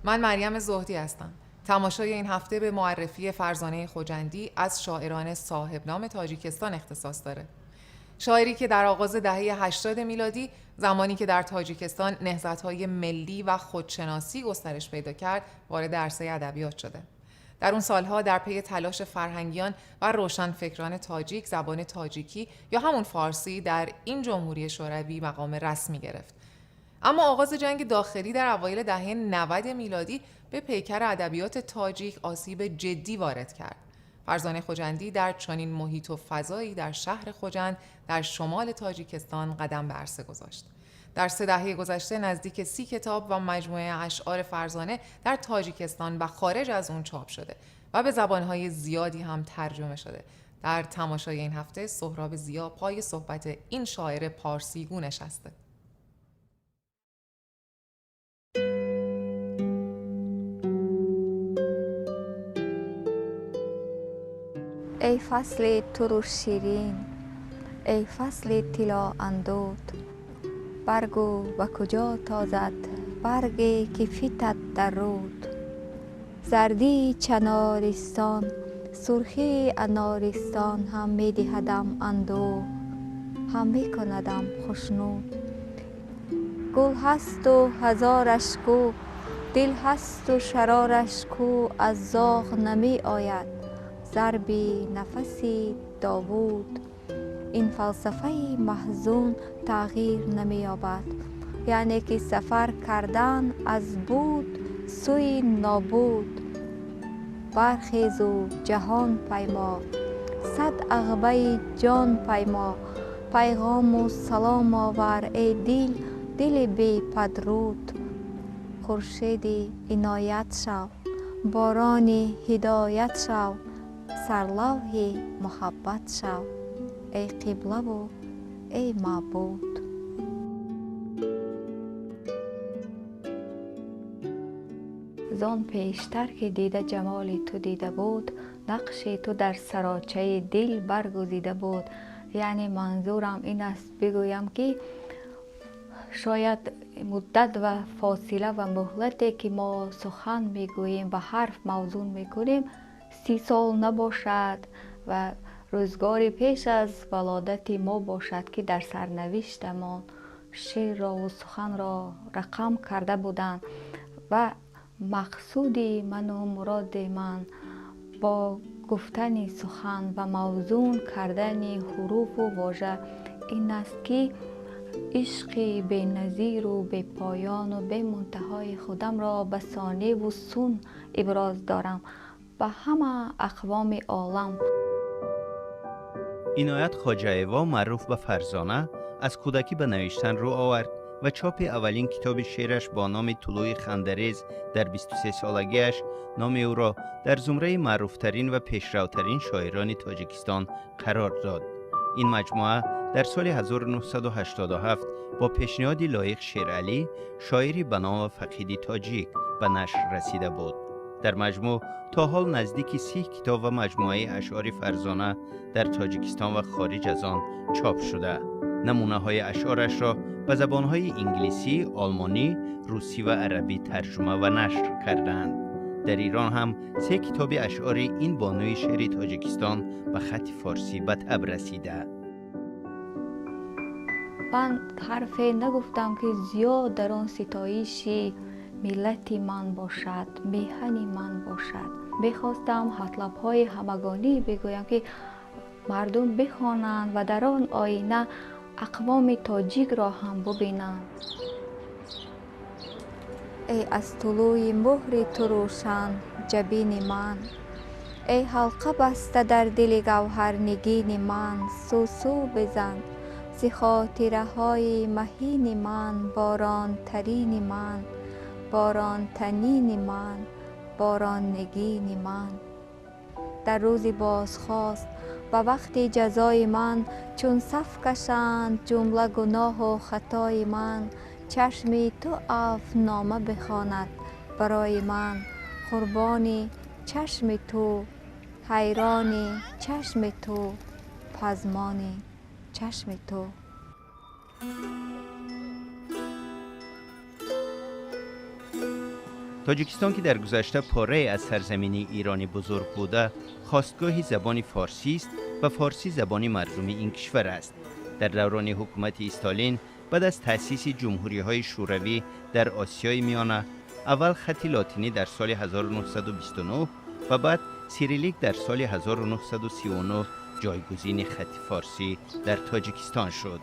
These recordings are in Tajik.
من مریم زهدی هستم. تماشای این هفته به معرفی فرزانه خجندی از شاعران صاحب نام تاجیکستان اختصاص داره. شاعری که در آغاز دهه 80 میلادی، زمانی که در تاجیکستان نهضت‌های ملی و خودشناسی گسترش پیدا کرد، وارد عرصه ادبیات شده. در اون سالها در پی تلاش فرهنگیان و روشنفکران تاجیک، زبان تاجیکی یا همون فارسی در این جمهوری شوروی مقام رسمی گرفت. اما آغاز جنگ داخلی در اوایل دهه 90 میلادی به پیکر ادبیات تاجیک آسیب جدی وارد کرد. فرزانه خجندی در چنین محیط و فضایی در شهر خجند در شمال تاجیکستان قدم به عرصه گذاشت. در 3 دهه گذشته نزدیک 30 کتاب و مجموعه اشعار فرزانه در تاجیکستان و خارج از اون چاپ شده و به زبانهای زیادی هم ترجمه شده. در تماشای این هفته سهراب ضیا پای صحبت این شاعر پارسیگو نشسته. ای فصل تر و شیرین، ای فصل طلا اندود، برگو و کجا تازد برگی که فتد در رود. زردی چنارستان، سرخی انارستان، هم می دهدم اندوه، هم می کندم خشنود. گل هست و هزارش کو، دل هست و شرارش کو، از زاغ نمی آید ضربی نفسی داوود. این فلسفه محزون تغییر نمی‌یابد، یعنی که سفر کردن از بود سوی نابود. برخیز و جهان پیما، صد عقبه جان پیما، پیغام و سلام آور ای دل، دل بی پدرود. خورشید عنایت شو، باران هدایت شو، سرلوح محبت شو، ای قبله و ای معبود. زان پیشتر که دیده جمال تو دیده بود، نقش تو در سراچه دل برگزیده بود. یعنی منظورم این است بگویم که شاید مدت و فاصله و مهلتی که ما سخن میگوییم و حرف موزون میکنیم 30 سال نباشد و روزگاری پیش از ولادت ما باشد که در سرنوشتمان شعر را و سخن را رقم کرده بودند. و مقصود من و مراد من با گفتن سخن و موزون کردن حروف و واژه این است که عشق بی‌نظیر و بی‌پایان و بی‌منتهای خودم را به ثانیه و سون ابراز دارم به همه اقوام عالم. عنایت خواجه‌ایوا معروف به فرزانه از کودکی به نوشتن رو آورد و چاپ اولین کتاب شعرش با نام طلوع خندریز در 23 سالگیش نام او را در زمره معروفترین و پیشروترین شاعران تاجیکستان قرار داد. این مجموعه در سال 1987 با پیشنهاد لایق شیرعلی، شاعری به نام فقید تاجیک، به نشر رسیده بود. در مجموع تا حال نزدیک 30 کتاب و مجموعه اشعار فرزانه در تاجیکستان و خارج از آن چاپ شده. نمونه های اشعارش را به زبانهای انگلیسی، آلمانی، روسی و عربی ترجمه و نشر کردند. در ایران هم 3 کتاب اشعار این بانوی شعر تاجیکستان به خط فارسی به طبع رسیده. من حرف نگفتم که زیاد در آن ستایشی ملت من باشد، میهن من باشد. میخواستم مطلب‌های همگانی بگویم که مردم بخوانند و در آن آینه اقوام تاجیک را هم ببینند. ای از طلوع مهر تو روشن جبین من، ای حلقه بسته در دل گوهر نگین من، سوسو بزن ز خاطره های مهین من، باران ترین من، باران تنین من، باران نگین من. در روز بازخواست Ба вақти ҷазои ман чун саф кашанд ҷумла гуноҳу хатои ман, чашми ту афвнома бихонад барои ман. Қурбони чашми ту, ҳайрони чашми ту, пазмони чашми ту. Тоҷикистон, ки дар гузашта порае аз сарзамини Ирони бузург буда, хостгоҳи забони форсист ва форсӣ забони мардуми ин кишвар аст. Дар даврони ҳукумати Сталин, баъд аз таъсиси ҷумҳуриҳои шӯравӣ дар Осиёи Миёна, аввал хати лотинӣ дар соли 1929 ва баъд сирилик дар соли 1939 ҷойгузини хати форсӣ дар Тоҷикистон шуд.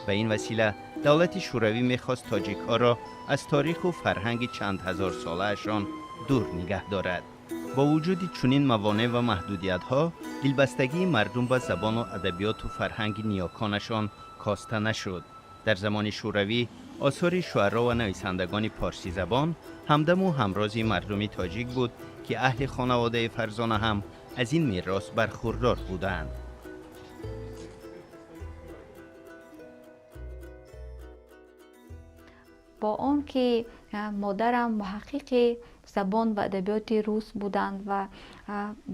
Ба ин васила давлати шӯравӣ мехост тоҷикҳоро аз таъриху фарҳанги чанд ҳазорсолаашон дур нигаҳ дорад. Бо вуҷуди чунин мавонеъ ва маҳдудиятҳо, дилбастагии мардум ба забону адабиёту фарҳанги ниёконашон коста нашуд. Дар замони шӯравӣ осори шуаро ва нависандагони порсизабон ҳамдаму ҳамрози мардуми тоҷик буд, ки аҳли хонаводаи Фарзона ҳам аз ин мерос бархурдор буданд. Бо он ки модарам муҳаққиқи забон ва адабиёти рус буданд ва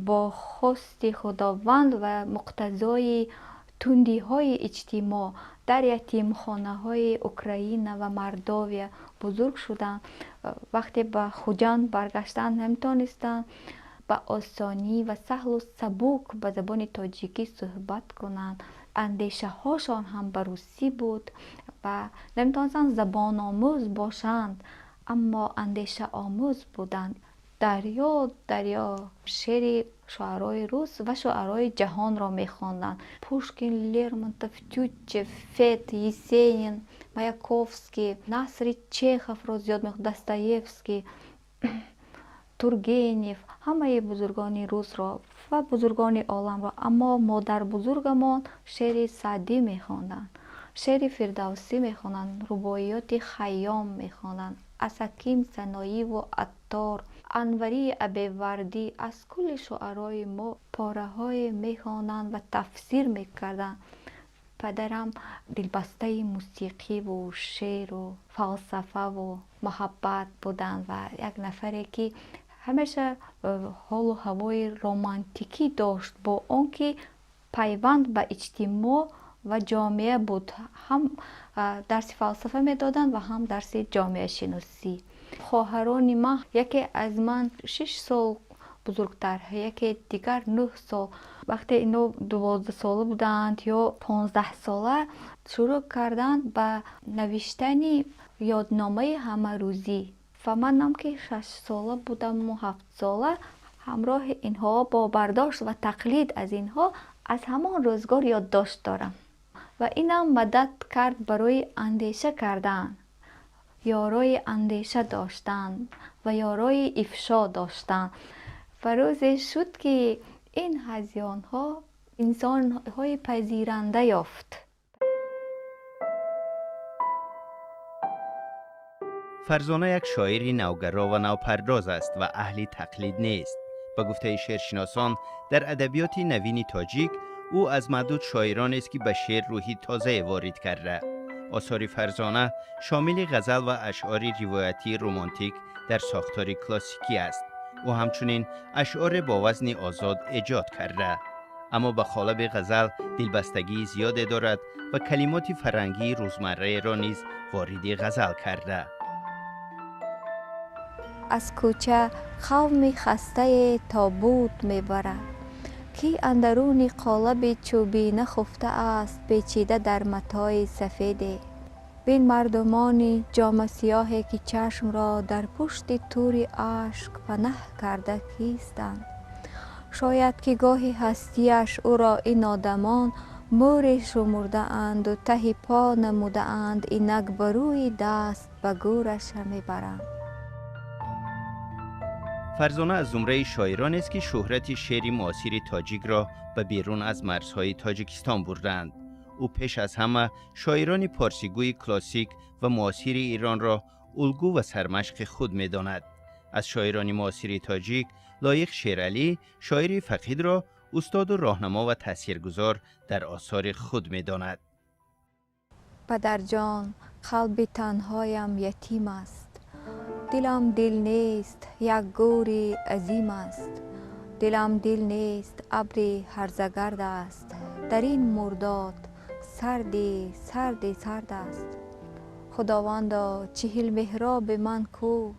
бо хости Худованд ва муқтазои тундиҳои иҷтимоъ дар ятимхонаҳои Украина ва Мордовия бузург шуданд, вақте ба Хуҷанд баргаштанд, наметонистанд ба осонӣ ва саҳлу сабук ба забони тоҷикӣ суҳбат кунанд. Андешаҳошон ҳам ба русӣ буд ва наметавонистанд забономӯз бошанд, аммо андешаомӯз буданд. Дарё дарё шеъри шуарои рус ва шуарои ҷаҳонро мехонданд. Пушкин, Лермонтов, Тютчев, Фет, Есенин, Маяковский, Насри Чеховро зиёд мехонд, Достоевский, Тургенев, ҳамаи бузургони русро ва бузургони оламро. Аммо модарбузургамон шеъри Саъдӣ мехонданд, шеъри Фирдавсӣ мехонданд, рубоиёти Хайём мехонданд, аз Ҳаким Саноиву Аттор, Анварии Абевардӣ, аз кулли шуарои мо пораҳое мехонданд ва тафсир мекарданд. Падарам дилбастаи мусиқиву шеъру фалсафаву муҳаббат буданд ва як нафаре ки ҳамеша ҳолу ҳавои романтикӣ дошт, бо он ки пайванд ба иҷтимоъ ва ҷомеа буд. Ҳам дарси фалсафа медоданд ва ҳам дарси ҷомеашиносӣ. Хоҳарони ман, яке аз ман 6 сол бузургтар, яке дигар 9 сол. Вақте ино 12 сола буданд ё 15 сола, шурӯъ карданд ба навиштани ёдномаи ҳамарӯзӣ. Ва манам ки 6 сола будаму 7 сола, ҳамроҳи инҳо бо бардошт ва тақлид аз инҳо аз ҳамон рӯзгор ёддошт дорам. Ва инам мадад кард барои андеша кардан, ёрои андеша доштан ва ёрои ифшо доштан. Ва рӯзе шуд, ки ин ҳазёнҳо инсонҳои пазиранда ёфт. Фарзона як шоири навгаро ва навпардоз аст ва аҳли тақлид нест. Ба гуфтаи шеършиносон, дар адабиёти навини тоҷик ӯ аз маъдуд шоиронест, ки ба шеър рӯҳи тозае ворид карда. Осори Фарзона шомили ғазал ва ашъори ривоятии романтик дар сохтори классикӣ аст. Ӯ ҳамчунин ашъоре бо вазни озод эҷод карда, аммо ба қолаби ғазал дилбастагии зиёде дорад ва калимоти фарҳангии рӯзмарраеро низ вориди ғазал карда. Аз кӯча қавми хастае тобут мебарад, ки андаруни қолаби чӯбина хуфта аст, печида дар матои сафеде. Бин мардумони ҷомасиёҳе, ки чашмро дар пушти тури ашк панаҳ карда кистанд. Шояд ки гоҳи ҳастияш ӯро ин одамон мӯре шумурдаанду таҳи по намудаанд, инак ба рӯи даст ба гӯраша мебаранд. Фарзона аз зумраи шоиронест, ки шӯҳрати шеъри муосири тоҷикро ба берун аз марзҳои Тоҷикистон бурданд. Ӯ пеш аз ҳама шоирони порсигӯи классик ва муосири Иронро улгӯ ва сармашқи худ медонад. Аз шоирони муосири тоҷик Лоиқ Шералӣ, шоири фақидро استاد و راهنما و تاثیرگذار در آثار خود می‌داند. پدرجان، قلب تنهایم یتیم است. دلم دل نیست، یک گوری عظیم است. دلم دل نیست، ابری هرزگرد است. در این مرداد سردی سردی سرد است. خداوندا 40 محراب من کو،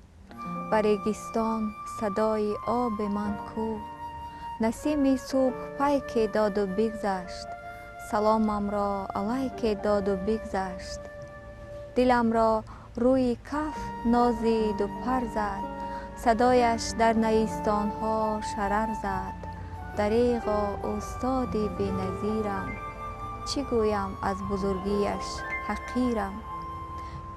بر ریگستان صدای آب من کو. نسیم صبح پیک داد و بگذشت، سلامم را علیک داد و بگذشت. دلم را روی کف نازید و پر زد، صدایش در نیستانها شرر زد. دریغا استادی بی‌نظیرم، چی گویم از بزرگیش حقیرم.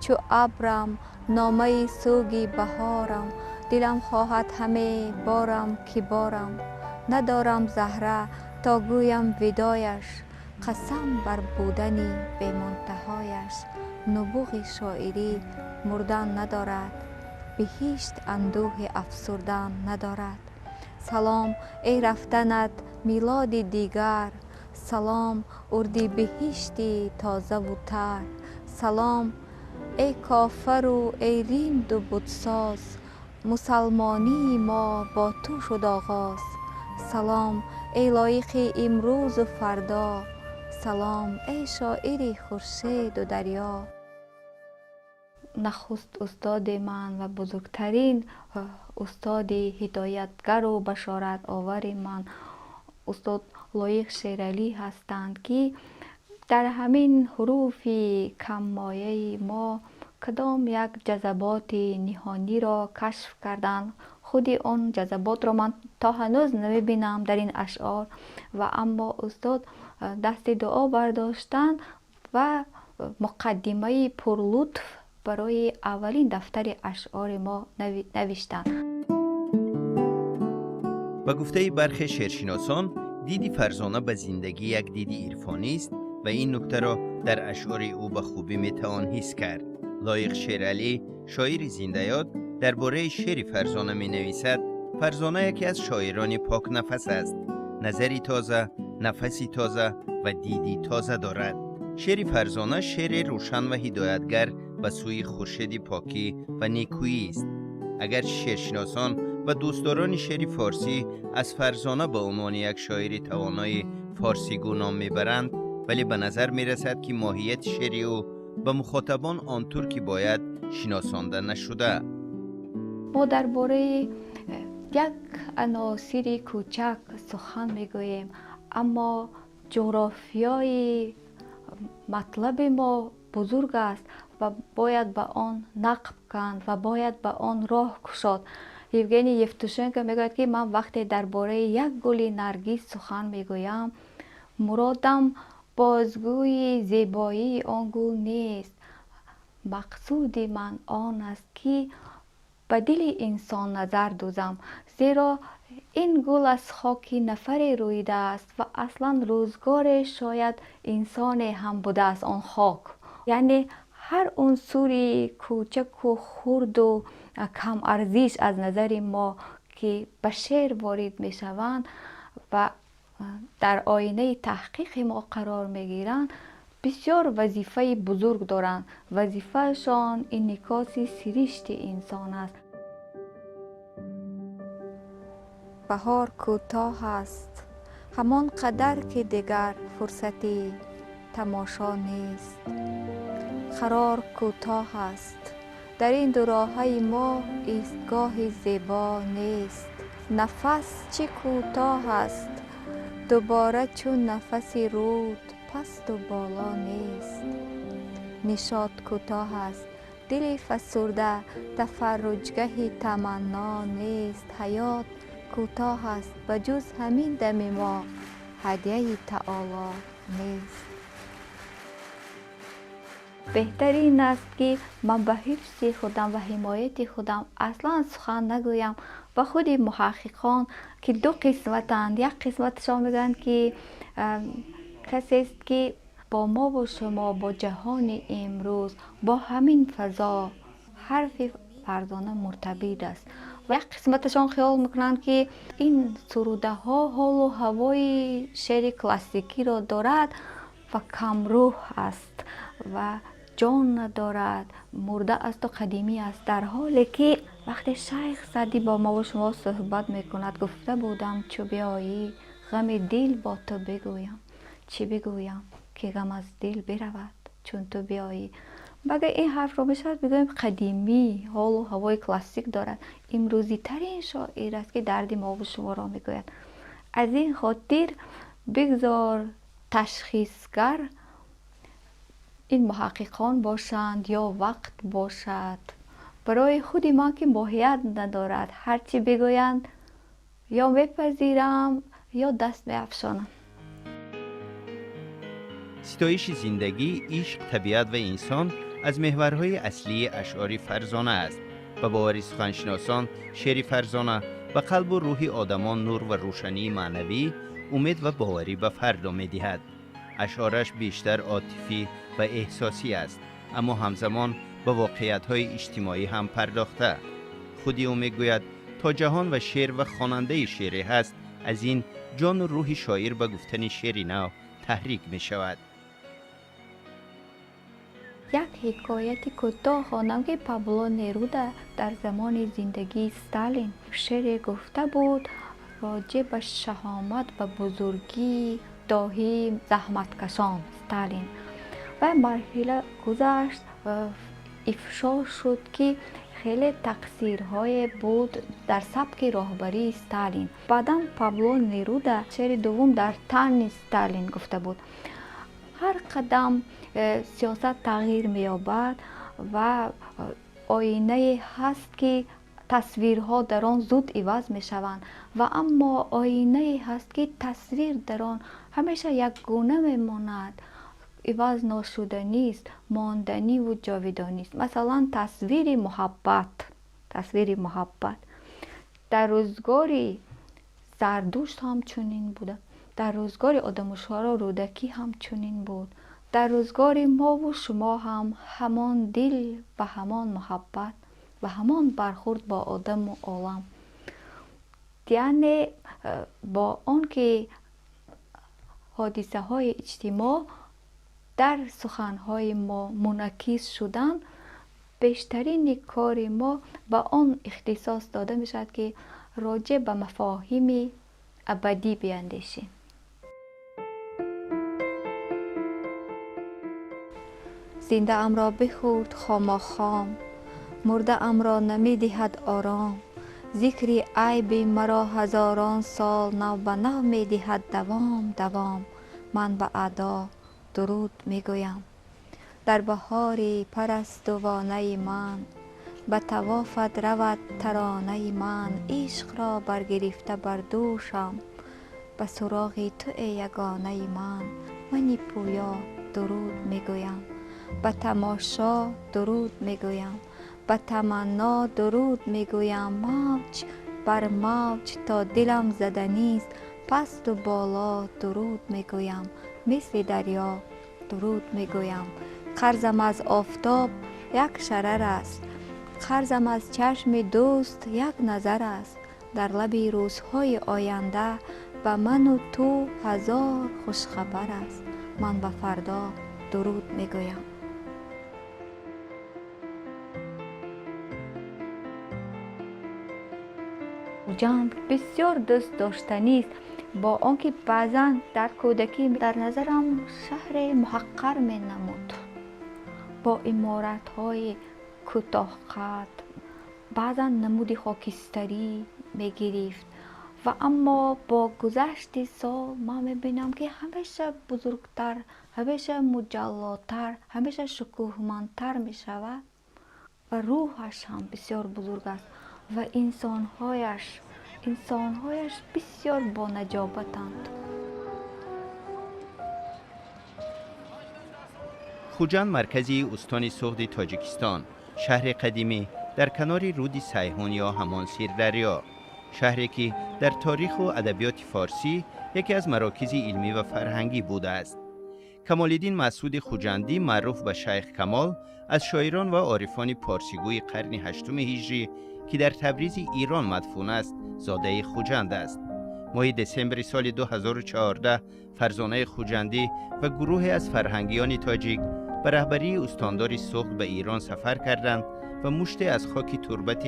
چو ابرم نامه سوگی بهارم، دلم خواهد همه بارم که بارم. ندارم زهره تا گویم ودایش، قسم بر بودنی به منتهایش. نبوغ شاعری مردن ندارد، بهشت اندوه افسردن ندارد. سلام ای رفتنت میلاد دیگر، سلام اردی بهشتی تازه و تر. سلام ای کافر و ای ریند و بتساز، مسلمانی ما با تو شد آغاز. سلام ای لایق امروز و فردا، سلام ای شاعر خورشید و دریا. نخست استاد من و بزرگترین استاد هدایتگر و بشارت آور من استاد لایق شیرعلی هستند که در همین حروف کم مایه ما کدام یک جذبات نهانی را کشف کردند. خود آن جذبات را من تا هنوز نمیبینم در این اشعار، و اما استاد دست دعا برداشتند و مقدمه پرلطف برای اولین دفتر اشعار ما نوشتند. با گفته برخی شعرشناسان، دیدی فرزانه به زندگی یک دیدی عرفانی است و این نکته را در اشعار او به خوبی میتوان حس کرد. لایق شیرعلی، شاعر زنده یاد، درباره شعر فرزانه می نویسد: فرزانه یکی از شاعران پاک نفس است. نظری تازه، نفسی تازه و دیدی تازه دارد. شعر فرزانه شعر روشن و هدایتگر به سوی خورشید پاکی و نیکویی است. اگر شعرشناسان و دوستداران شعر فارسی از فرزانه به عنوان یک شاعر توانای فارسی گو نام میبرند، ولی به نظر میرسد که ماهیت شعر او به مخاطبان آنطور که باید شناسانده نشده. ما درباره یک عناصر کوچک سخن میگوییم، اما جغرافیای مطلب ما بزرگ است و باید به آن نقب کند و باید به آن راه کشاد. یوگنی یفتوشنکو میگوید که من وقتی درباره یک گل نرگس سخن میگویم، مرادم بازگوی زیبایی آن گل نیست. مقصود من آن است که به دل انسان نظر دوزم، زیرا این گل از خاک نفری رویده است و اصلا روزگار شاید انسان هم بوده است آن خاک. یعنی هر عنصری کوچک و خرد و کم ارزش از نظر ما که به شعر وارد می شوند و در آینه تحقیق ما قرار می گیرند، بسیار وظیفه بزرگ دارند. وظیفهشان انعکاس سرشت انسان است. بهار کوتاه است، همان قدر که دیگر فرصتی تماشا نیست. قرار کوتاه است، در این دوراهی ما ایستگاه زیبا نیست. نفس چه کوتاه است، دوباره چون نفس رود پست و بالا نیست. نشاط کوتاه است، دل فسرده تفرجگه تمنا نیست. حیات کوتاه است، به جز همین دم ما هدیه تعالی نیست. بهترین است که من به حفظ خودم و حمایت خودم اصلا سخن نگویم. و خود محققان که دو قسمتند، یک قسمتشان میگن که کسی است که با ما و شما، با جهان امروز، با همین فضا حرف فرزانه مرتبط است Як қисматашон хиёл мекунанд, ки ин сурудаҳо ҳолу ҳавои шеъри классикиро дорад ва камрӯҳ аст ва ҷон надорад, мурда асту қадимӣ аст. Дар ҳоле ки вақте Шайх Саъдӣ бо мову шумо суҳбат мекунад, гуфта будам, чу биёӣ ғами дил бо ту бигӯям, чӣ бигӯям ки ғам аз дил биравад чун ту биёӣ. Магар ин ҳарфро мешавад бигӯем қадимӣ, ҳолу ҳавои классик дорад? Имрӯзитарин шоир аст, ки дарди мову шуморо мегӯяд. Аз ин хотир бигзор ташхисгар ин муҳаққиқон бошанд ё вақт бошад. Барои худи ман ки моҳият надорад, ҳарчи бигӯянд ё мепазирам ё даст меафшонам. Ситоиши зиндагӣ, ишқ, табиат ва инсон аз меҳварҳои аслии ашъори Фарзона аст. Ба бовари суханшиносон, шеъри Фарзона ба қалбу рӯҳи одамон нур ва рӯшании маънавӣ, умед ва боварӣ ба фардо медиҳад. Ашъораш бештар отифӣ ва эҳсосӣ аст, аммо ҳамзамон ба воқеиятҳои иҷтимоӣ ҳам пардохта. Худи ӯ мегӯяд, то ҷаҳон ва шеър ва хонандаи шеъре ҳаст, аз ин ҷону рӯҳи шоир ба гуфтани шеъри нав таҳрик мешавад. Як ҳикояти кӯтоҳ хондам, ки Пабло Неруда дар замони зиндагии Сталин шеъре гуфта буд роҷеъ ба шаҳомат ва бузургии доҳии заҳматкашон Сталин. Ва марҳила гузашт, ифшо шуд, ки хеле тақсирҳое буд дар сабки роҳбарии Сталин. Баъдан Пабло Неруда шеъри дуввум дар тани Сталин гуфта буд. Ҳар қадам сиёсат тағйир меёбад ва оинае ҳаст, ки тасвирҳо дар он зуд иваз мешаванд, ва аммо оинае ҳаст, ки тасвир дар он ҳамеша якгуна мемонад, иваз ношуданист, монданиву ҷовидонист. Масалан, тасвири муҳаббат. Тасвири муҳаббат дар рӯзгори Зардушт ҳам чунин буда, дар рӯзгори одамушоро Рӯдакӣ ҳам чунин буд, дар рӯзгори мову шумо ҳам ҳамон дил ва ҳамон муҳаббат ва ҳамон бархурд бо одаму олам. Яъне бо он ки ҳодисаҳои иҷтимоъ дар суханҳои мо мунакис шуданд, бештарини кори мо ба он ихтисос дода мешавад, ки роҷеъ ба мафоҳими абадӣ биандешем. Зиндаамро бихӯрд хомохом, мурдаамро намедиҳад ором. Зикри айби маро ҳазорон сол нав ба нав медиҳад давом давом. Ман ба аъдо дуруд мегӯям. Дар баҳори парастувонаи ман ба тавофат равад таронаи ман. Ишқро баргирифта бар дӯшам, ба суроғи ту э ягонаи ман. Мани пӯё дуруд мегӯям, ба тамошо дуруд мегӯям, ба таманно дуруд мегӯям. Мавҷ бар мавҷ то дилам заданист, пасту боло дуруд мегӯям, мисли дарё дуруд мегӯям. Қарзам аз офтоб як шарар аст, қарзам аз чашми дӯст як назар аст. Дар лаби рӯзҳои оянда ба ману ту ҳазор хушхабар аст. Ман ба фардо дуруд мегӯям. Хуҷанд бисёр дӯст доштанист, бо он ки баъзан дар кӯдакӣ дар назарам шаҳре муҳаққар менамуд бо иморатҳои кӯтоҳқад, баъзан намуди хокистарӣ мегирифт. Ва аммо бо гузашти сол ман мебинам, ки ҳамеша бузургтар, ҳамеша муҷаллотар, ҳамеша шукӯҳмандтар мешавад ва рӯҳаш ҳам бисёр бузург аст ва инсонҳояш бисёр бонаҷобатанд. Хуҷанд маркази устони Суғди Тоҷикистон, шаҳри қадимӣ дар канори руди Сайҳун ё ҳамон Сирдарё, шаҳре ки дар таъриху адабиёти форсӣ яке аз марокизи илмӣ ва фарҳангӣ будааст. Камолиддин Масъуди Хуҷандӣ, маъруф ба Шайх Камол, аз шоирон ва орифони порсигӯи қарни ҳаштуми ҳиҷрӣ که در تبریز ایران مدفون است، زاده خوجند است. ماه دسامبر سال 2014 فرزانه خوجندی و گروهی از فرهنگیان تاجیک به رهبری استاندار سغد به ایران سفر کردند و مشتی از خاک تربت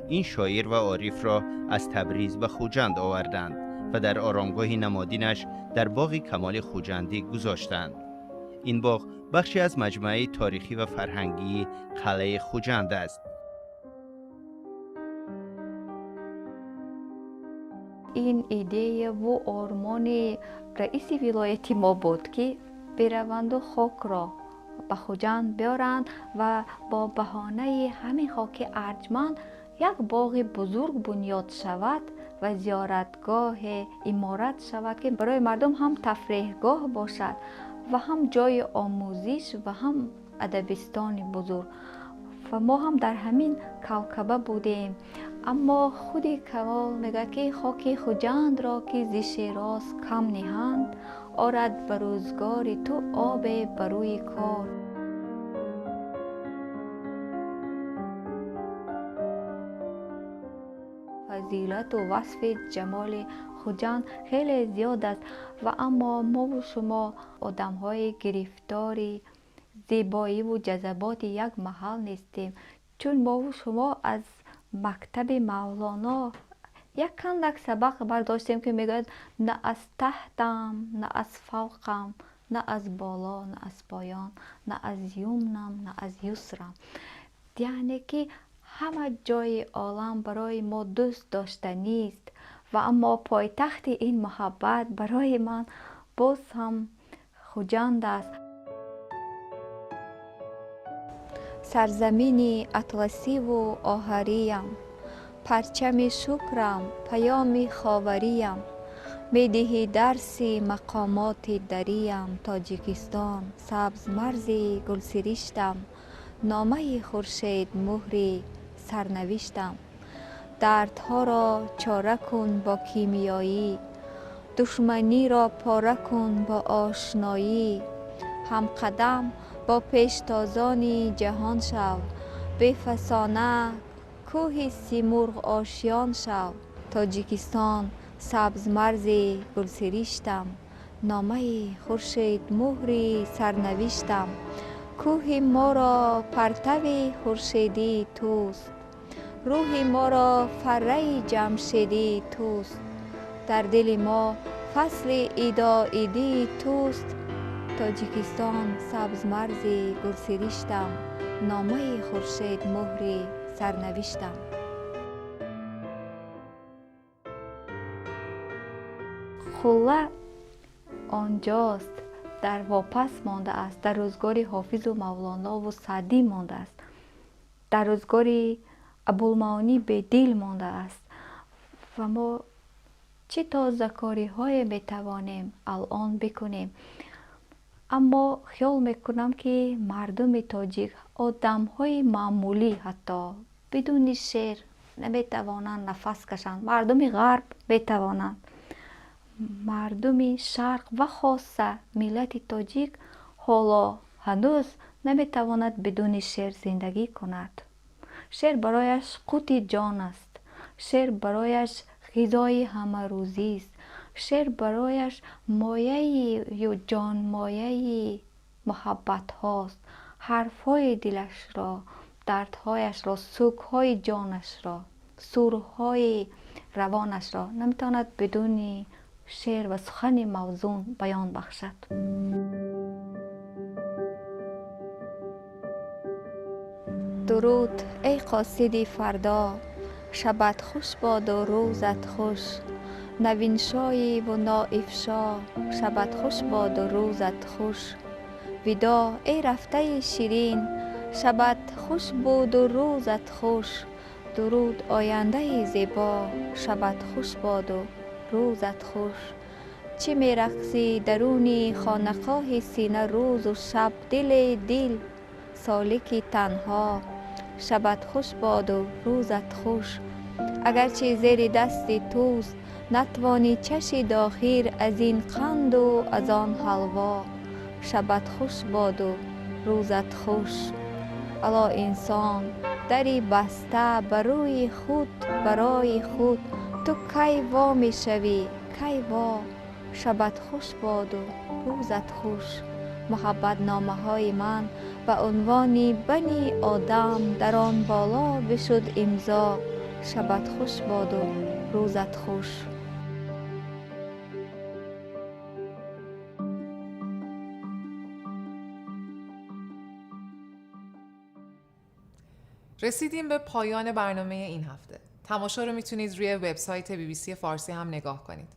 این شاعر و عارف را از تبریز به خوجند آوردند و در آرامگاه نمادینش در باغ کمال خوجندی گذاشتند. این باغ بخشی از مجموعه تاریخی و فرهنگی قلعه خوجند است. این ایده و آرمان رئیس ولایت ما بود که بروند و خاک را به خوجند بیارند و با بهانه همین خاک ارجمند یک باغ بزرگ بنیاد شود و زیارتگاه امارت شود که برای مردم هم تفریحگاه باشد و هم جای آموزش و هم ادبستان بزرگ. و ما هم در همین کوکبه بودیم. اما خود کمال میگه که خاک خوجند را که ز شیراز کم نهند، آرد به روزگار تو آب بروی کار. فضیلت و وصف جمال خوجند خیلی زیاد است و اما ما و شما آدم های گرفتاری زیبایی و جذبات یک محل نیستیم، چون ما و شما از مکتب مولانا یک کندک سبق برداشتیم که میگوید نه از تحتم نه از فوقم، نه از بالا نه از پایان، نه از یمنم نه از یسرم. یعنی که همه جای عالم برای ما دوست داشتنی است و اما پایتخت این محبت برای من باز هم خوجند است. سرزمین اطلسی و آهریم، پرچم شکرم، پیام خاوریم، میدهی درس مقامات دریم. تاجیکستان سبز مرز گلسرشتم، نامه خورشید مهری سرنوشتم. دردها را چاره کن با کیمیایی، دشمنی را پاره کن با آشنایی. هم قدم با پیشتازان جهان شو، بفسانه کوه سیمرغ آشیان شو. تاجیکستان سبز مرز گلسرشتم، نامه خورشید مهری سرنوشتم. کوه ما را پرتو خورشیدی توست، روح ما را فره جمشیدی توست. در دل ما فصل ایدا ایدی توست. تاجیکستان سبز مرز گلسرشتم، نامه خورشید مهری سرنوشتم. قله آنجاست، در واپس مانده است، در روزگار حافظ و مولانا و سعدی مانده است، در روزگار ابوالمعانی به دل مانده است. و ما چه تازه کاری های می توانیم الان بکنیم؟ اما خیال میکنم که مردم تاجیک، آدم های معمولی حتی بدون شعر نمیتوانند نفس کشند. مردم غرب میتوانند، مردم شرق و خاصه ملت تاجیک حالا هنوز نمیتواند بدون شعر زندگی کند. شعر برایش قوت جان است، شعر برایش غذای همه روزی است، شعر برایش مایه یا جان مایه محبت هاست. حرفهای دلش را، دردهایش را، سوگهای جانش را، سورهای روانش را نمیتواند بدون شعر و سخن موزون بیان بخشد. درود ای قاصد فردا، شبت خوش باد و روزت خوش. نوینشایی و ناافشا، شبت خوش باد و روزت خوش. ودا ای رفته شیرین، شبت خوش بود و روزت خوش. درود آینده زیبا، شبت خوش باد و روزت خوش. چی میرقصی درونی خانقاه سینه روز و شب، دل دل سالک تنها، شبت خوش باد و روزت خوش. اگرچه زیر دست توست نتوانی چشید آخر از این قند و از آن حلوا، شبت خوش باد و روزت خوش. الا انسان Дари баста ба рӯи худ барои худ ту кай во мешавӣ, кай во? Шабат хуш боду рӯзат хуш. Муҳаббатномаҳои ман ба унвони бани одам дар он боло бишуд имзо. Шабат хуш боду рӯзат хуш. رسیدیم به پایان برنامه این هفته. تماشا رو میتونید روی وبسایت BBC فارسی هم نگاه کنید.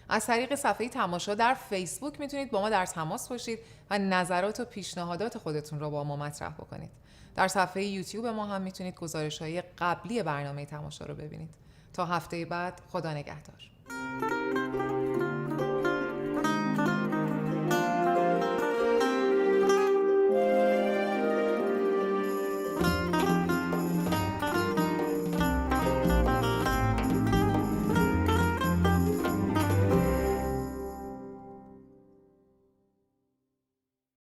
از طریق صفحه تماشا در فیسبوک میتونید با ما در تماس باشید و نظرات و پیشنهادات خودتون رو با ما مطرح بکنید. در صفحه یوتیوب ما هم میتونید گزارش‌های قبلی برنامه تماشا رو ببینید. تا هفته بعد، خدا نگهدار.